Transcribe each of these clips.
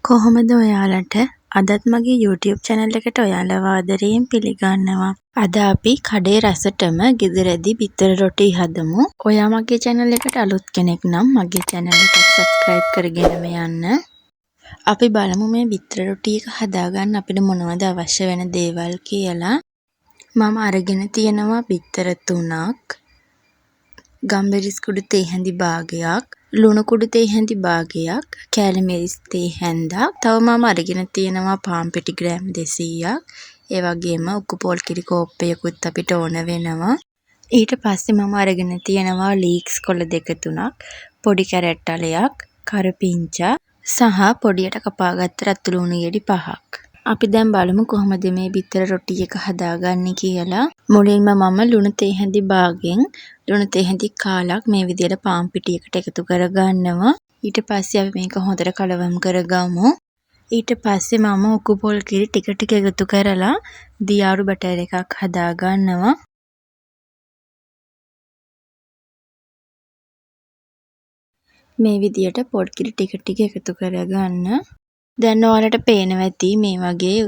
කොහොමද ඔයාලට? අදත් මගේ YouTube channel එකට ඔයාලව ආදරයෙන් පිළිගන්නවා. අද අපි කඩේ රසටම ගෙදරදී බිත්තර රොටි හදමු. ඔයා මගේ channel එකට අලුත් කෙනෙක් නම් මගේ channel එකත් subscribe කරගෙනම යන්න. අපි බලමු මේ බිත්තර රොටි එක හදාගන්න අපිට මොනවද අවශ්‍ය වෙන දේවල් කියලා. මම අරගෙන තියෙනවා බිත්තර 3ක්, ගම්මිරිස් කුඩු තේ හැඳි භාගයක්, ලුණු කුඩු තේ හැඳි භාගයක්, කෑලි මිරිස් තේ හැන්දක්. තව මම අරගෙන තියෙනවා පාන් පිටි ග්‍රෑම් 200ක්. ඒ වගේම උක්කු පොල් කිරි කෝප්පයකුත් අපිට ඕන වෙනවා. ඊට පස්සේ මම අරගෙන තියෙනවා ලීක්ස් කොළ දෙක තුනක්, පොඩි කැරට් අලයක්, කරපිංචා සහ පොඩියට කපාගත්ත රතු ලුණු ගෙඩි 5ක්. අපි දැන් බලමු කොහොමද මේ බිත්තර රොටි එක හදාගන්නේ කියලා. මුලින්ම මම ලුණු තේ හැඳි භාගෙන් ලුණු තේ හැඳි කාලක් මේ විදියට පාන් පිටියකට එකතු කරගන්නවා. ඊට පස්සේ අපි මේක හොඳට කලවම් කරගමු. ඊට පස්සේ මම උකු පොල් කිරි ටික ටික එකතු කරලා දියාරු බටර් එකක් හදාගන්නවා. මේ විදියට පොල් කිරි ටික ටික එකතු කරගන්න. දැන් ඔයාලට පේනවා ඇති මේ වගේ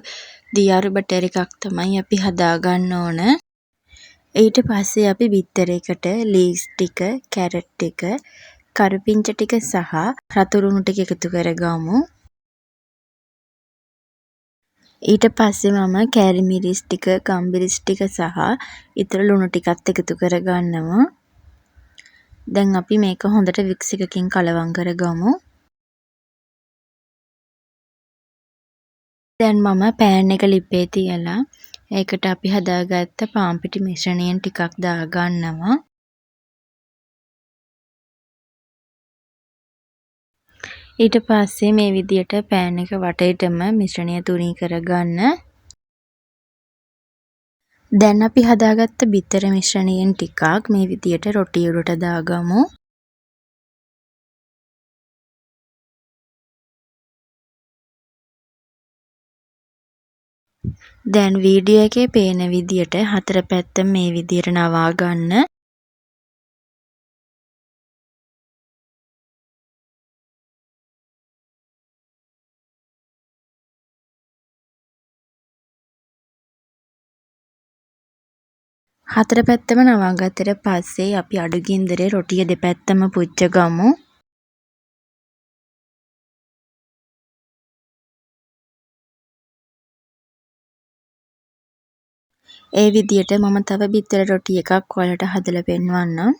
දියාරු බටර් එකක් තමයි අපි හදාගන්න ඕන. ඊට පස්සේ අපි බිත්තර එකට ලීක්ස් ටික, කැරට් ටික, කරපිංච ටික සහ රතු ලුණු ටික එකතු කරගමු. ඊට පස්සේ මම කෑලි මිරිස් ටික, ගම්මිරිස් ටික සහ ඉතුරු ලුණු ටිකත් එකතු කරගන්නවා. දැන් අපි මේක හොඳට වික්ස් එකකින් කලවම් කරගමු. දැන් මම පෑන් එක ලිපේ තියලා ඒකට අපි හදාගත්ත පාන් පිටි මිශ්‍රණයෙන් ටිකක් දාගන්නවා. ඊට පස්සේ මේ විදියට පෑන් එක වටේටම මිශ්‍රණය තුනී කරගන්න. දැන් අපි හදාගත්ත බිත්තර මිශ්‍රණයෙන් ටිකක් මේ විදියට රොටි උඩට දාගමු. දැන් වීඩියෝ එකේ පේන විදියට හතර පැත්තම මේ විදියට නවා ගන්න. හතර පැත්තම නවා ගත්තට පස්සේ අපි අඩු ගින්දරේ රොටිය දෙපැත්තම පුච්ච ගමු. ඒ විදියට මම තව බිත්තර රොටි එකක් ඔයාලට හදලා පෙන්වන්නම්.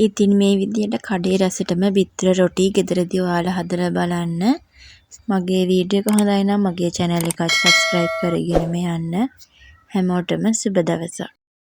ඉතින් මේ විදියට කඩේ රසටම බිත්තර රොටි ගෙදරදී ඔයාලා හදලා බලන්න. මගේ වීඩියෝ එක හොඳයි නම් මගේ චැනල් එකත් සබ්ස්ක්‍රයිබ් කරගෙනම යන්න. හැමෝටම සුබ දවසක්.